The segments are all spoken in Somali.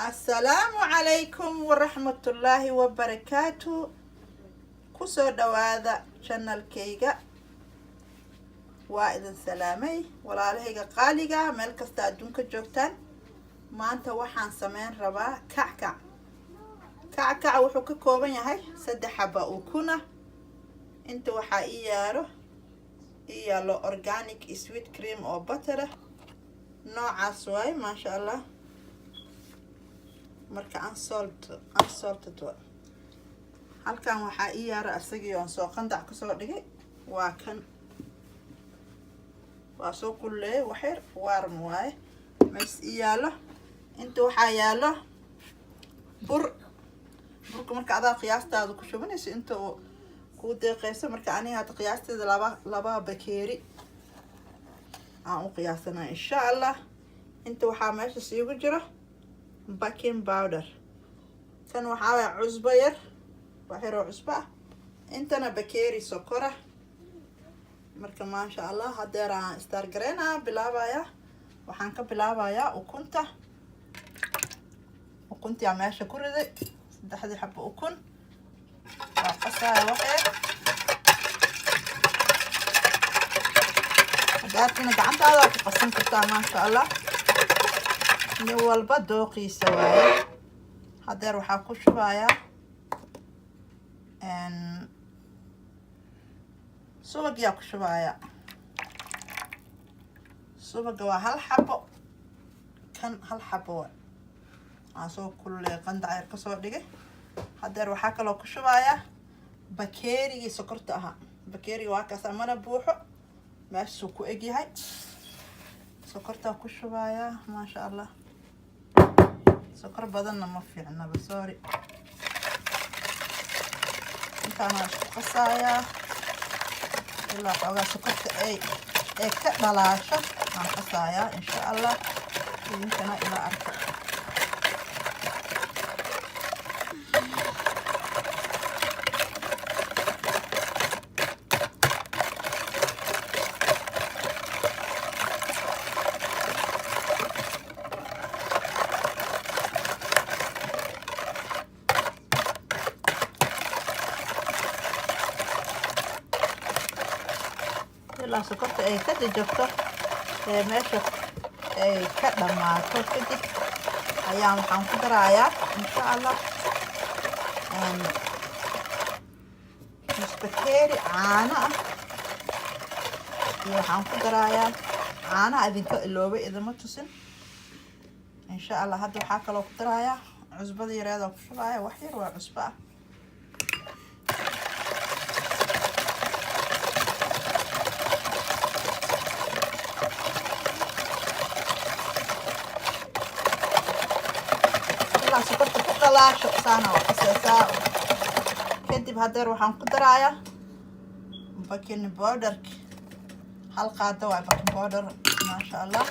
Asalaamu calaykum waraxmatullaahi wabarakaatu. Kusoo dhawaada channelkayga. Waa idin salaamay, walaalahayga qaaliga, meel kasta adduunka joogtaan. Maanta waxaan sameyn rabaa kackac. Kackac wuxuu ka kooban yahay saddex xaba ukuna. Inta waxaa ii yaalo ii yaalo organic sweet cream oo butter ah, noocaas waaye, maasha Allah. Marka unsalted wa. Halkan waxaa ii yaara isagii oon soo qandac kasoo dhigay. Waa kan, waa soo kululeeyay waxyar, warm waaye. Mees ii yaalo. Inta waxaa yaalo bur. Burka marka adaa qiyaastaada ku shubanayso inta uu kuu deeqeyso. Marka aniga hadda qiyaasteeda laba bakeeri aan u qiyaasanaa, insha Allah. Inta waxaa meesha siigu jiro baking powder. Kan waxaa waaya cusbo yar, wax yar oo cusbo ah. Intana bakeeri sokora. Marka maasha Allah, hadeer aan start gareynaa, bilaabaya. Waxaan ka bilaabayaa ukunta. Ukuntiyaa meesha ku riday, saddexdii xabo ukun. Waa qasaya waxyar. Hadaartina gacantaada ku qasan kartaa, maasha Allah. Nin walba dooqiisa waaye. Hadeer waxaa ku shubayaa subagiyaa ku shubaaya. Subaga waa hal xabo. Kan hal xabo wa aan soo kululeey, qandac yar kasoo dhigay. Hadeer waxaa kaloo ku shubayaa bakeerigii sokorta ahaa. Bakeeriga waa kaas, mana buuxo, meeshasuu ku egyahay. Sokortaa ku shubayaa, maasha Allah. Sokor badanna ma fiicnaba, sorry. Intaana isku qasayaa ilaa xoogaa sokorta ay ka dhalaasho aan qasayaa, insha Allah. Idinkana ilaa arka. Ilaa sokorta ay ka jajabto ee meesha ay ka dhammaato, kadib ayaan waxaan ku darayaa, insha Allah, nus bakeeri caano ah. Iyo waxaan ku darayaa caanaha idinka iloobay, idima tusin, insha Allah. Hadda waxaa kaloo ku darayaa cusbada yareeda ku shubaya, wax yar waa cusbo ah. Ilaa sokorta ku dhalaasho saana waa qaseysaa. Kadib hadeer waxaan ku darayaa baking powderka. Hal qaado waa baking powder, maasha Allah.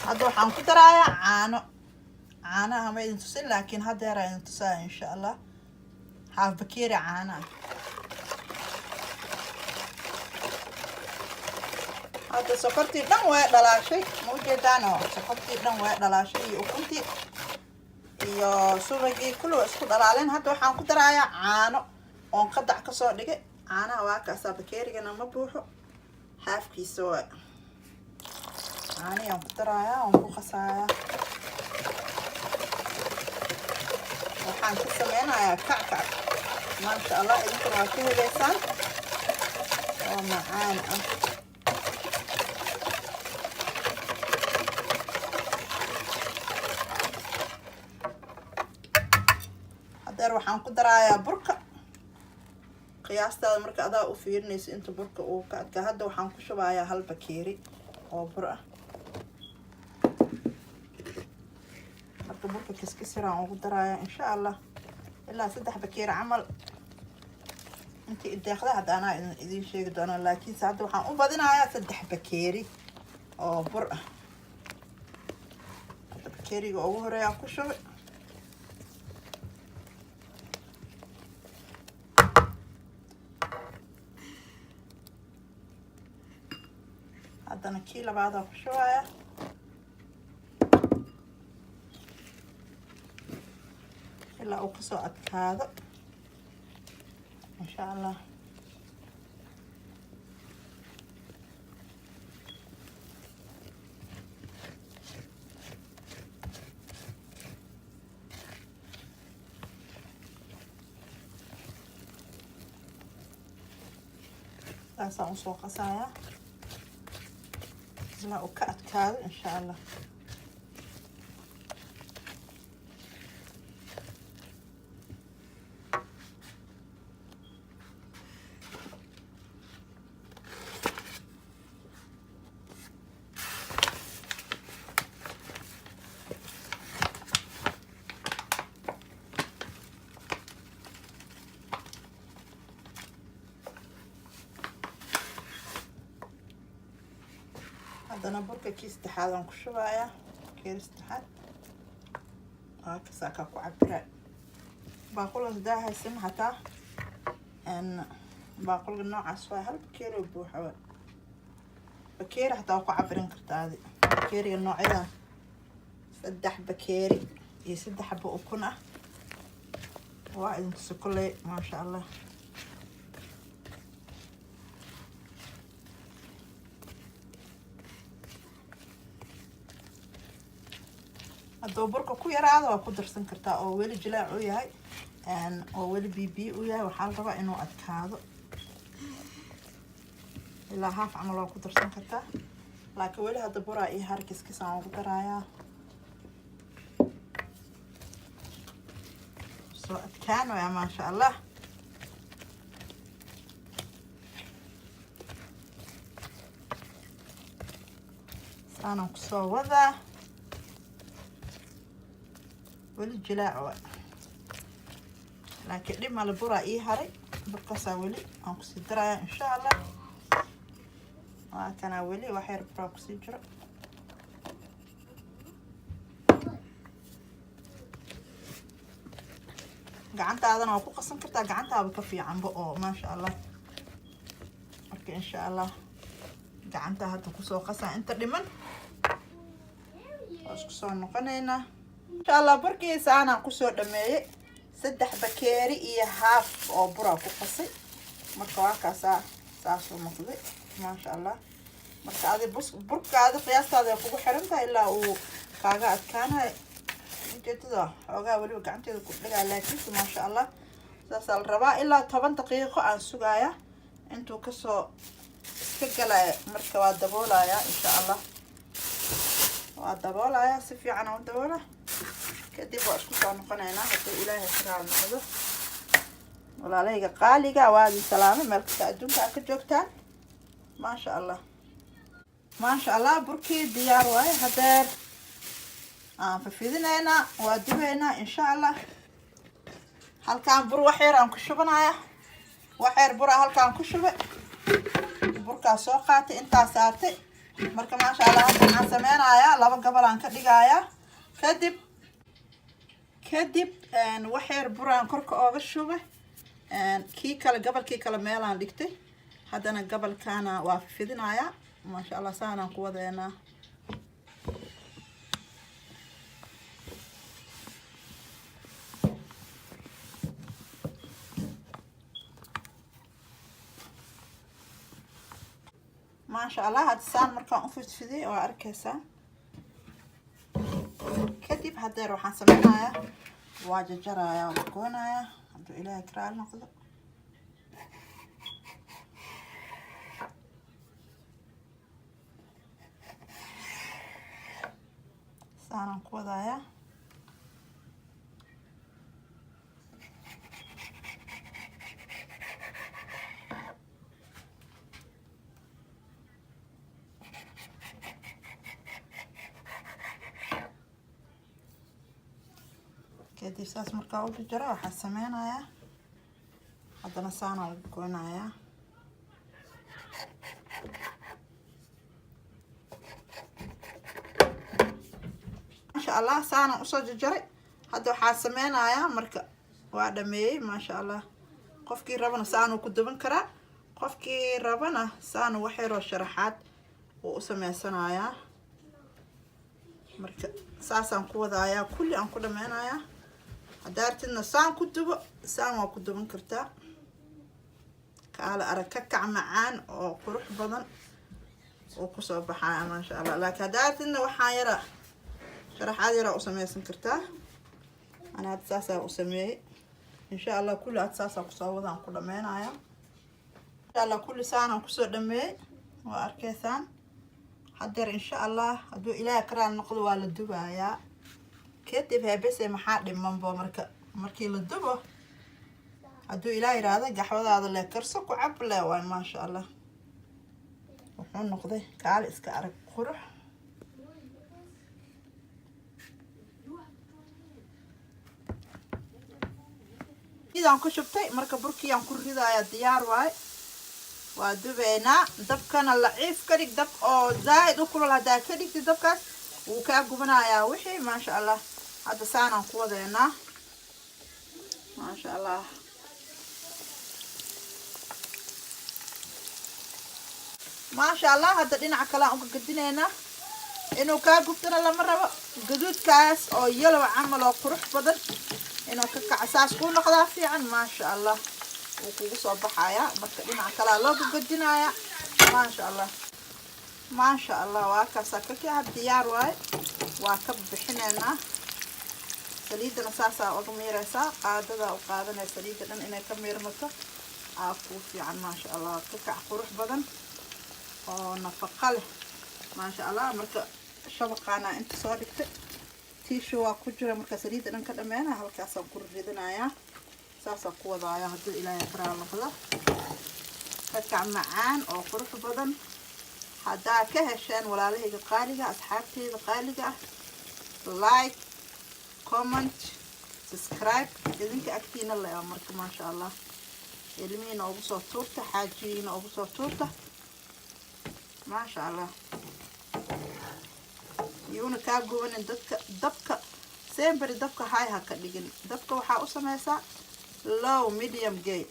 Hadda waxaan ku darayaa caano. Caanaha ma idin tusin, laakiin hadeera idin tusaaya, insha Allah. Half bakeeri caano ah. Hadda sokortii dhan way dhalaashay, ma ujeedaano? Sokortii dhan way dhalaashay iyo ukuntii iyo subagii, kulli waa isku dhalaaleen. Hadda waxaan ku darayaa caano oon qadac kasoo dhigay. Caanaha waa kaasaa, bakeerigana ma buuxo, halfkiisa waa. Caanihiyaan ku darayaa, waan ku qasayaa. Waxaan ka sameynayaa kackac, maasha Allah. Idinkuna waa ka heleysaan oo macaan ah. Hadeer waxaan ku darayaa burka. Qiyaastaada marka adaa u fiirinaysa inta burka uu ka adkaa. Hadda waxaan ku shubayaa hal bakeeri oo bur ah. Marka burka kiskisiraan ugu darayaa, insha Allah, ilaa saddex bakeeri camal intii ideeqda. Hadda anaa idiin sheegi doono, laakiinse hadda waxaan u badinayaa saddex bakeeri oo bur ah. Hadda bakeeriga ugu horeeyaa ku shubay. Kii labaadaa ku shubaya. Ilaa uu kasoo adkaado, insha Allah. Saasaan usoo qasayaa ilaa uu ka adkaado, insha Allah. Haddana burka kii saddexaad aan ku shubayaa, keeri saddexaad. Waa kasaa kaa ku cabira baaqula hadaa haysan xataa baaqulga noocaas waa hal bakeeri oo buuxa waa bakeeri, xataa waa ku cabirin kartaa adi bakeeriga noocyadan. 3 bakeeri iyo 3 xabo ukun ah waa idin tusi kolley, maasha Allah. Hadduu burka ku yaraado, waa ku darsan kartaa oo weli jilaac u yahay oo weli bibiyo u yahay. Waxaa la rabaa inuu adkaado. Ilaa haaf camal waa ku darsan kartaa, laakiin weli hadda buraa iyo harkiskisaan ugu darayaa. Soo adkaan waya, maasha Allah. Saanaan kusoo wadaa, weli jilaac wa, laakiin dhib male, buraa ii haray. Burkaasaa weli aan kusii daraya, insha Allah. Waa kanaa, weli wax yar buraa kusii jiro. Gacantaadana waa ku qasan kartaa, gacantaaba ka fiicanba oo maasha Allah. Marka insha Allah gacanta hadda kusoo qasaa inta dhiman, waa isku soo noqonaynaa, insha Allah. Burkiisa aanaan kusoo dhameeyey, 3 bakeeri iyo haaf oo buraa ku qasay. Marka waa kaasaa, saasuu noqday, maasha Allah. Marka adi bus burkaadi qiyaastaada ay kugu xiran tahay ilaa uu kaaga adkaanayo. Ujeedada xoogaa weliba gacanteeda ku dhigaa, laakiinse maasha Allah, saasaa la rabaa. Ilaa 10 daqiiqo aan sugaaya intuu kasoo iska galaya. Marka waa daboolaya, insha Allah. Waa daboolaya, si fiican aan u daboola. Kadib waa isku soo noqonaynaa hadduu Ilaahay ka raali noqdo. Walaalahayga qaaliga, waa idin salaamay meel kasta adduunka aad ka joogtaan. Maasha Allah, maasha Allah. Burkii diyaar waaye. Hadeer aan fafidinaynaa, waa dubaynaa, insha Allah. Halkaan bur wax yar aan ku shubanaya, wax yar bura halkaan ku shubay. Burkaa soo qaatay, intaa saartay. Marka maasha Allah, hadda waxaan sameynayaa laba gobol aan ka dhigayaa. Kadib wax yar buraan korka ooga shubay. Kii kale, gobolkii kale meelaan dhigtay. Haddana gobolkaana waa fidinayaa, maasha Allah. Saanaan ku wadeynaa. Maasha Allah, hadda saan markaan u fidfidiyay waa arkeysaa. Kadib hadeer waxaan sameynayaa waa jajarayaa, waa goonayaa, hadduu Ilaahay karaal noqdo. Saanaan ku wadayaa. Kadib saas markaa u jajaro, waxaan sameynayaa haddana saanaan u goynayaa. Maasha Allah, saanaan usoo jajaray. Hadda waxaa sameynayaa, marka waa dhameeyey, maasha Allah. Qofkii rabana saanuu ku duban karaa, qofkii rabana saanu wax yaroo sharaxaad. Wuu u sameysanayaa. Marka saasaan ku wadaayaa, kulli aan ku dhameynayaa. Haddaa artidna saan ku dubo, saan waa ku duban kartaa. Kaala arag, kakac macaan oo qurux badan uu kusoo baxaya, maasha Allah. Laakiin haddaa artidna waxaan yara sharaxaad yaraa u sameysan kartaa. Ana hadda saasaa u sameeyey. Insha Allah kulli aad saasaa kusoo wadaan, ku dhameynaya insha Allah. Kulli saanaan kusoo dhameeyey, waa arkeysaan. Haddeer insha Allah, hadduu Ilaahay karaal noqdo, waa la dubayaa. Kadib heebese maxaa dhimanbo? Marka markii la dubo, hadduu Ilaah yiraahdo, gaxwadaada le karso, ku cab le waay. Maasha Allah, wuxuu noqday kaali iska arag, qurux. Idaan ku shubtay. Marka burkiiyaan ku ridaaya, diyaar waay, waa dubeynaa. Dabkana laciif ka dhig. Dab oo zaa-id u kulol haddaa ka dhigtid, dabkaas wuu kaa gubanayaa wixii. Maasha Allah, hadda saanaan ku wadeynaa, maasha Allah. Maasha Allah, hadda dhinaca kale aan uga gadinaynaa. Inuu kaa gubtana lama rabo. Gaduudkaas oo yellow camal oo qurux badan inuu ka kaco, saas kuu noqdaa fiican. Maasha Allah, wuu kugu soo baxayaa. Marka dhinaca kalea loo gagadinayaa. Maasha Allah, maasha Allah, waa kaasaa kakaca, diyaar waaye. Waa ka bixinaynaa. Saliidana saasaa uga miireysaa, qaadadaa u qaadanaya. Saliidda dhan inay ka miirmato aa kuu fiican. Maasha Allah, kakac qurux badan oo nafaqa leh, maasha Allah. Marka shabaqaana inta soo dhigtay, tiisha waa ku jira. Marka saliidda dhan ka dhameena, halkaasaan ku ridanayaa, saasaan ku wadaaya hadduu Ilaahay karaa noqdo. Kakac macaan oo qurux badan. Haddaa ka hesheen, walaalahayga qaaliga, asxaabteyda qaaliga ah, like, comment, subscribe idinka agtiina le. Marka maasha Allah, ilmihiina ugu soo tuurta, xaajiyiina ugu soo tuurta. Maasha Allah, yuuna kaa gubanin dadka. Dabka semberi dabka high ha ka dhigin. Dabka waxaa u sameysaa low, medium gay,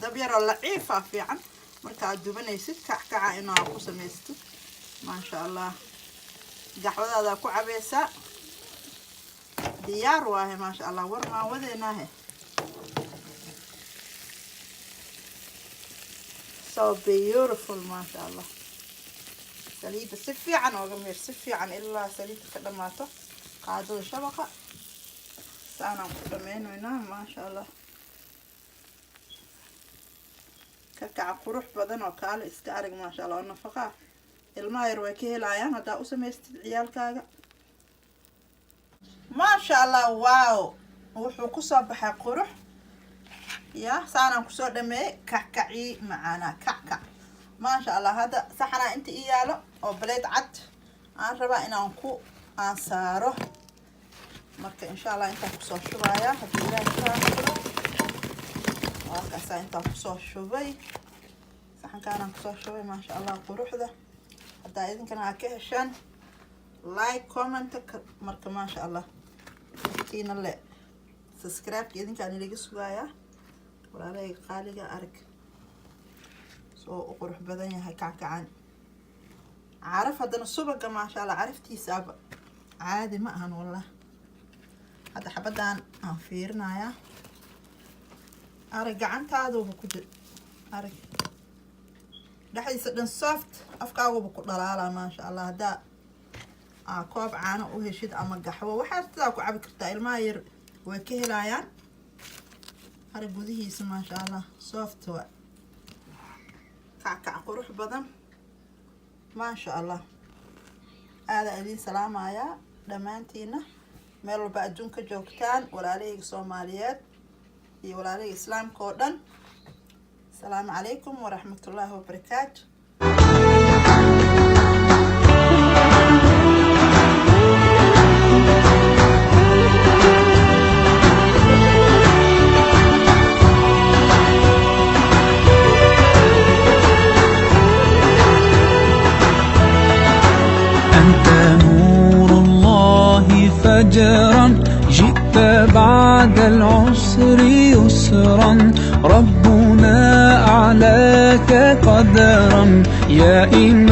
dab yaroo laciifa fiican markaad dubanaysid kackaca inaa ku samaystid. Maasha Allah, gaxwadaadaa ku cabeysaa, diyaar waahe. Maasha Allah, war maan wadeenaahe. So beautiful, maasha Allah. Saliidda si fiican ooga miir, si fiican ilaa saliidda ka dhamaato. Qaadada shabaqa saanaan ku dhameyneynaa. Maasha Allah, kakaca qurux badan oo kaale iska arag, maasha Allah, oo nafaqa ah. Ilmaha yar way ka helayaan haddaa u samaystid ciyaalkaaga. Maasha Allah, wow, wuxuu kusoo baxay qurux. Ya saanaan kusoo dhameeyey kackacii macaanaa, kackac, maasha Allah. Hadda saxanaa inta ii yaalo oo baleed cad aan rabaa inaan ku aan saaro. Marka insha Allah intaan kusoo shubayaa, haddii Ilaahay kaa noqdo. Waa kaasaa, intaan kusoo shubay, saxankaanaan kusoo shubay. Maasha Allah, quruxda. Haddaa idinkana aa ka heshaan, like, comment. Marka maasha Allah, tiina le subscribe-ka idinkaan ilaga sugayaa, walaalahayga qaaliga. Arag soo u qurux badan yahay kackacan. Caraf haddana subaga, maasha Allah, caraftiisaaba caadi ma ahan wallah. Hadda xabaddan aan fiirinayaa. Arag, gacantaaduba ku jir. Arag dhexdiisa dhan soft, afkaaguba ku dhalaalaa. Maasha Allah, haddaa aa koob caano u heshid ama gaxwo, waxaa sidaa ku cabi kartaa. Ilmaha yar way ka helayaan. Arag gudihiisa, maasha Allah, soft wa kackac qurux badan. Maasha Allah, aadaa idiin salaamayaa dhammaantiina meel walba adduunka joogtaan, walaalahayga Soomaaliyeed iyo walaalahayga Islaamka oo dhan. Asalaamu calaykum waraxmatullaahi wabarakaatu. أنت نور الله فجرا، جئت بعد العسر يسرا، ربنا أعلاك قدرا يا إمام.